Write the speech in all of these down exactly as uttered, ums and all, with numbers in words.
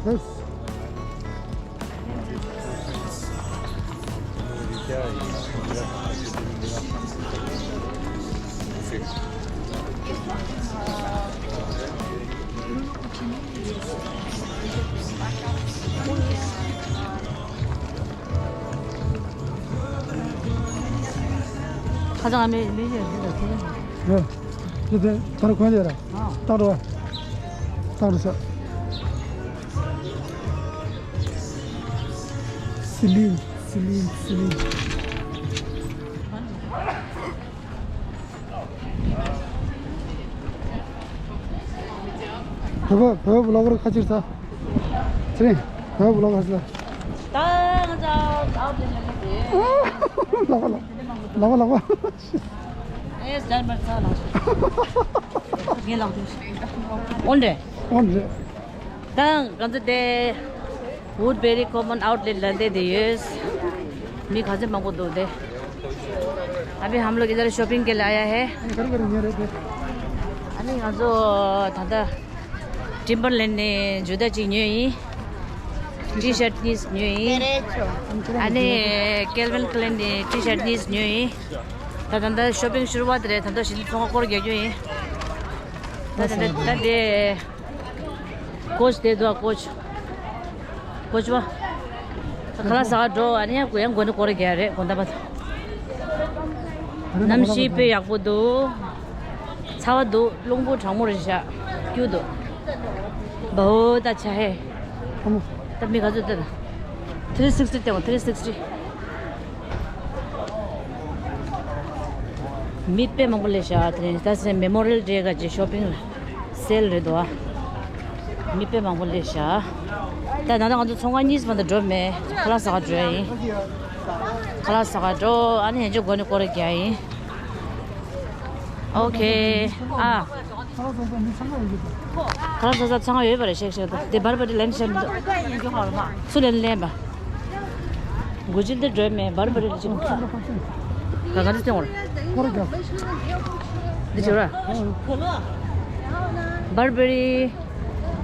ཨེ། ཁ་སང་ང་མི་མི་ཞིག་ཞིག་ལ་ཁྱེར་ཡོད། ཡོད། ཁྱེད་དེ་ད་རུ་གོན་ཡོད་ར། ཨ། ཏག་རུ་བ། ཏག་རུ་ཤ། སི་ལིང་། སི་ལིང་། སི་ལིང་། བོད་པ་བོད་པ་བློ་དཀར་ཁ་ཕྱིར་ས། ཚེ་རིང་། བོད་པ་བློ་དཀར་ས། ད་ང་ཚོ་ཨའོ་ཏི་ལེན་ལེན་དེ། ལག་པ་ལག་པ་ལག་པ་ལག་པ། ཨེ་སི་ལྗར་མན་ས་ལངས་སོང་། ངས་ལངས་ཐུབ་ཤིག་འོན་ཏེ། འོན་ཏེ། ད་ང་ཚོ་དེ་Woodbury Common Outlet ལ་བསྡད་དེ་ཡོད། མི་ག་ཚོད་མང་པོ་འདུག་དེ། अभी हम लोग इधर शॉपिंग के लिए आया है। ཨ་ནི་ང་ཚོ་ད་ལྟ་ཊིམ་བར་ལེན་ནས་ཇུ་ཏ་གཅིག་ཉོས་ཡིན། ཊི་ཤར་གཉིས་ཉོས་ཡིན། ཨ་ནི་ཀེལ་ཝིན་ཀི་ལེན་ནས་ཊི་ཤར་གཉིས་ཉོས་ཡིན། ད་ད་ལྟ་ཤོ་པིང་ཤུ་རུ་ཝ་ཏི་རེད། ད་ལྟ་ཞི་ལི་ཚོང་ཁང་སྐོར་རྒྱག་རྒྱུ་ཡིན། ད་ད་ད་ད་དེ། ཀོ་ཆ་དེ་འདུག་ཀོ་ཆ། ཀོ་ཆ་བ། ཁ་ལག་ཟ་ག་འགྲོ། ཨ་ནི་ཡང་ཡང་དགོན་སྡེ་སྐོར་རྒྱག་རེད། དགོན་སྡེ་པ་ཚོ། གནམ་གཤིས་དཔེ་ཡག་པོ་འདུག་ཚ་བ་འདུག་རླུང་བུ་གྲང་མོ་རེད་ཤག་སྐྱིད་འདུག་བའོ་ད་ཆ་ཧེ། ད་མི་ག་ཚོད་བསྡད་ན། ཐི་རི་སིག་སི་ཊི་བལྟས་འོང་། ཐི་རི་སིག་སི་ཊི། མི་དཔེ་མང་པོ་སླེབས་ཤག་དེ་རིང་ད་སེ་མེ་མོ་རི་ཡལ་ཌེ་ག་ཅིག་ཤོ་པིང་ལ་སེལ་རེད་འདུག་ཨ། མི་དཔེ་མང་པོ་སླེབས་ཤག་ད་ད་ལྟ་ང་ཚོ་ཚོང་ཁང་གཉིས་མ་གཏོགས་འགྲོ་མེད། ཁ་ལག་ཟ་ག་འགྲོ་ཡ་ཡིན། ཁ་ལག་ཟ་ག་འགྲོ། ཨ་ནི་ཡན་ཆད་སྒོ་ནས་སྐོར་ར་རྒྱག་ཡ་ཡིན། ཨོ་ཁེ། ཨ། ཁ་ལག་ཟ་ས་ཚང་མ་ཡོད་པ་རེད། ཤེག་ཤེག་དང་དེ་བར་བར་དེ་ལེན་བྱས་མི་འདུག་སུ་ལེན་ལེན་པ། གུ་ཅིལ་དེ་འགྲོས་མེད། བར་བར་རེ་ཅིག་ག་ག་དེ་སྟེང་བར། འདི་ཆོ་ར། བར་བར་རེ།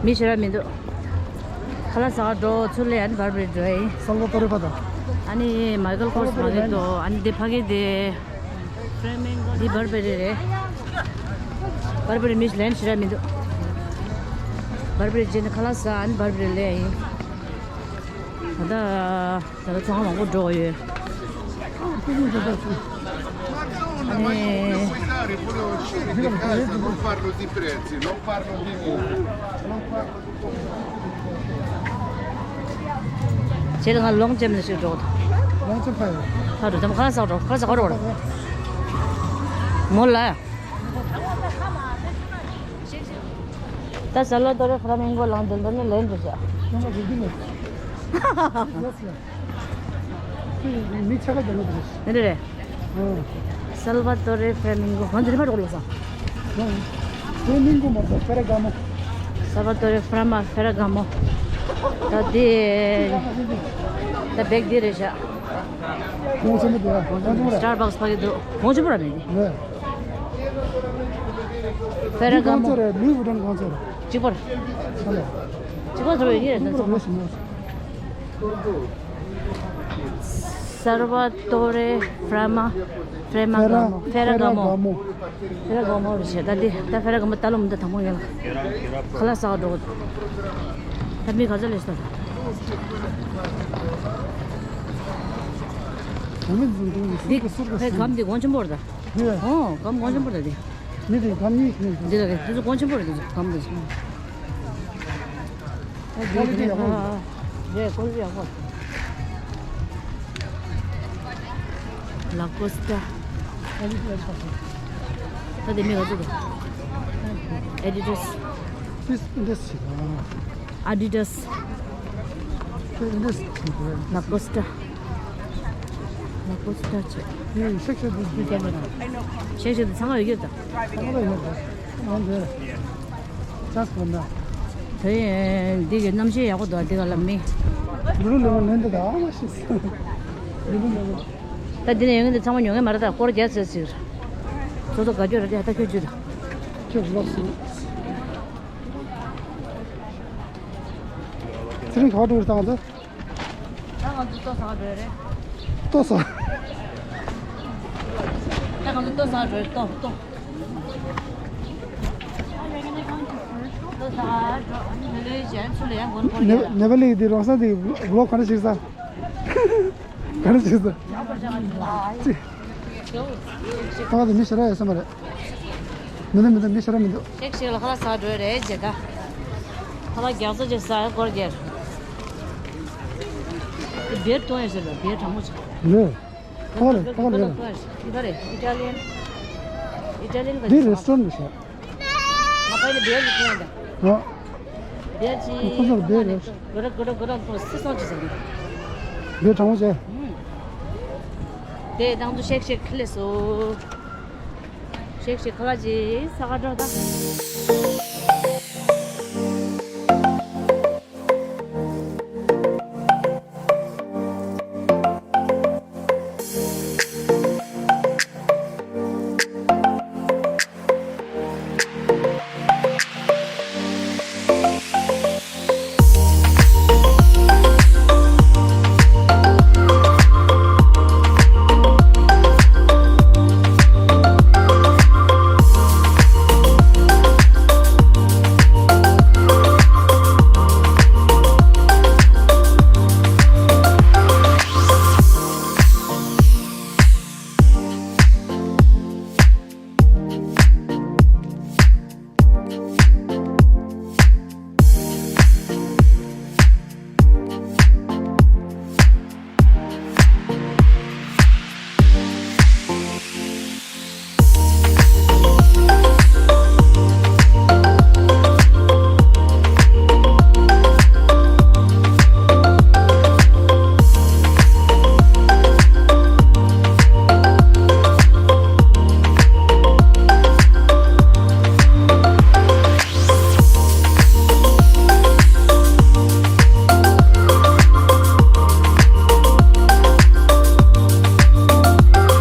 མི་ཆེ་ར་མི་འདུག་ཁ་ལག་ཟ་ག་འགྲོ་ཚུར་ལེན། ཨ་ནི་བར་བར་རེ་འགྲོ་ཡིན། སལ་བ་ཏོ་རེ་པ་དང་། ཨ་ནི་མའི་ཀལ་ཀོར་སི་མ་གི་དོ། ཨ་ནི་དེ་ཕ་གི་དེ། འདི་བར་བར་རེ་རེད། བར་བར་རེ་མི་ལེན་ཤི་ར་མི་འདུག་བར་བར་རེ་རྗེས་ནས་ཁ་ལག་ཟ། ཨ་ནི་བར་བར་རེ་ལེན་ཡིན། ད་ལྟ་ད་ལྟ་ཚོང་མང་པོ་འགྲོ་ཡོད། ཨ་ནི། Non parlo di prezzi, non parlo di niente. ཁྱེད་ལ་ང་ལོང་ཅེམ་ནས་ཞིག་འགྲོ། ལོང་ཅེམ་ཕ་ཡོད། ཕ་འགྲོ་དམ་ཁ་ས་འགྲོ། ཁ་ས་འགྲོ་རོགས། མོ་ལ། ད་སལ་བ་ཏོ་རེ་ཕ་ལ་མིང་གོ་ལང་དོན་དོན་ནི་ལེན་འགྲོ་བྱ། ཁྱོད་ལ་རིག་གི་མེད། མི་ཆ་ག་རྒྱ་ནོ་དེ་རེད། འདི་རེད། ཨོ། སལ་བ་ཏོ་རེ་ཕེ་ར་མིང་གོ། ང་འདི་རི་མ་འགྲོ་ལོ་ས། ཨོ། ཕེ་ར་མིང་གོ་མ་ཏོ་ཕེ་ར་ག་མོ། སལ་བ་ཏོ་རེ་ཕ་ར་མ་ཕེ་ར་ག་མོ། ད་དེ། ད་བེག་དེ་རེད་ཤག་ཁོང་ཚོ་མི་དེ་ཁོང་ཚོ་མི་རེད། སི་ཊར་བག་སི་ཕ་གི་འདུག་ཁོང་ཚོ་པུ་ར་མི་དེ། ལེ། ཕེ་ར་ག་མོ། ཁོང་ཚོ་རེད། ལུའི་བུ་ཊོན་ཁོང་ཚོ་རེད། གཅིག་པར། ཧ་ལེ། གཅིག་པར་ཚོ་རེད་ཡིན་རེད། ཁོང་ཚོ་མི་ཤི་མོ། སལ་བ་ཏོ་རེ་ཕ་ར་མ་ཕེ་ར་མ་ག་མོ། ཕེ་ར་ག་མོ། ཕེ་ར་ག་མོ་རེད་ཤག་ད་དེ་ད་ཕེ་ར་ག་མོ་ད་ལོ་མི་ད་དང་པོ་ཡིན་ལ། ཁ་ལག་ཟ་ག་འགྲོ་གི་འདུག་ད་མི་ག་ཚོད་སླེབས་སོང་། འདི་ཕེ་གམ་འདི་གོང་ཆེན་པོ་རེད་ད། ཨོ་གམ་གོང་ཆེན་པོ་རེད་ད་དེ། མི་དེ་གམ་གཉིས་ནི། འདི་ལ་དེ་ཚོ་གོང་ཆེན་པོ་རེད་དེ་ཚོ་གམ་དེ་ཚོ། ཀོ་ལི་ཊི་ཡག་པོ། རེད། ཀོ་ལི་ཊི་ཡག་པོ། ལ་ཀོ་སི་ཊ། ད་དེ་མི་ག་ཚོད་འདུག་ཨེ་ཌི་ཌ་སི། ཨེ་ཌི་ཌ་སི། ཨ་ཌི་ཌ་སི། ལ་ཀོ་སི་ཊ། ལ་ཀོ་སི་ཊ་བྱས། ཤེག་ཤེག་དེ་ཚང་མ་ཡོད་ཀྱི་ད། ཚང་མ་ཡོད་ད། ཨང་དེ། ཅག་གོ་ན། དེ་ཡིན་འདི་གི་གནམ་གཤིས་ཡག་པོ་འདུག་འདི་ག་ལ་མི། ལུ་ལུ་ལེ་མོ་ལེན་འདི་ད་ཨ་མ་ཤི། ལུ་ལུ་ལེ་མོ། ད་འདི་ནས་ཡོང་གི་འདི་ཚང་མ་ཉོ་གི་མ་རེད་ད། སྐོར་རྒྱག་ཟེར་ཟེར། སོ་སོ་ག་རྒྱུ་རེད་དེ་ད་ཁྱོད་རྒྱུ་ད། ཁྱོད་ལོག་སོང་། རིང་ག་པར་འགྲོ་རེད་ད་ང་ཚོ། ད་ང་ཚོ་ལྟོ་ཟ་འགྲོ་རེད། ལྟོ་ཟ། ད་ང་ཚོ་ལྟོ་ཟ་འགྲོ་རེད། ལྟོ་ལྟོ། ལྟོ་ཟ་འགྲོ། ནེ་པ་ལི་འདི་རོང་ས་འདི་བི་ལོག་ག་འདྲ་བྱེད་ས། ག་འདྲ་བྱེད་ས། ཅི། ཨ་ད་མི་ཞེ་དྲག་ཡོད་ས་མ་རེད། མི་འདུག་མི་འདུག་མི་ཞེ་དྲག་མི་འདུག་ཤེག་ཤེག་ལ་ཁ་ལག་ཟ་འགྲོ་རེད་བྱེད་ད། ཁ་ལག་རྒྱག་ས་ཅིག་ཟ་ཡ་སྐོར་རྒྱག་བེར་གཏོང་ཡོད་ཟེར་ལ་བེར་གྲང་མོ་ཆགས། ལེ། ཁ་ལག་ཁ་ལག་ལེ། འདི་རེ་སི་ཊོ་རན་མི་ཤེས། ང་ཕ་ཡི་བེར་གྱི་ཁྱོན་ད། ཨ། བེར་གྱི་ཁོ་ཚོར་བེར་རེད། གོ་ར་གོ་ར་གོ་ར་ཁོ་སི་སང་ཅི་ཟེར་གི། བེར་གྲང་མོ་བྱས། དེ་དང་དུ་ཤེག་ཤེག་ཁི་ལེ་སོ། ཤེག་ཤེག་ཁ་ལག་ཅིག་ཟ་ག་འགྲོ་ད།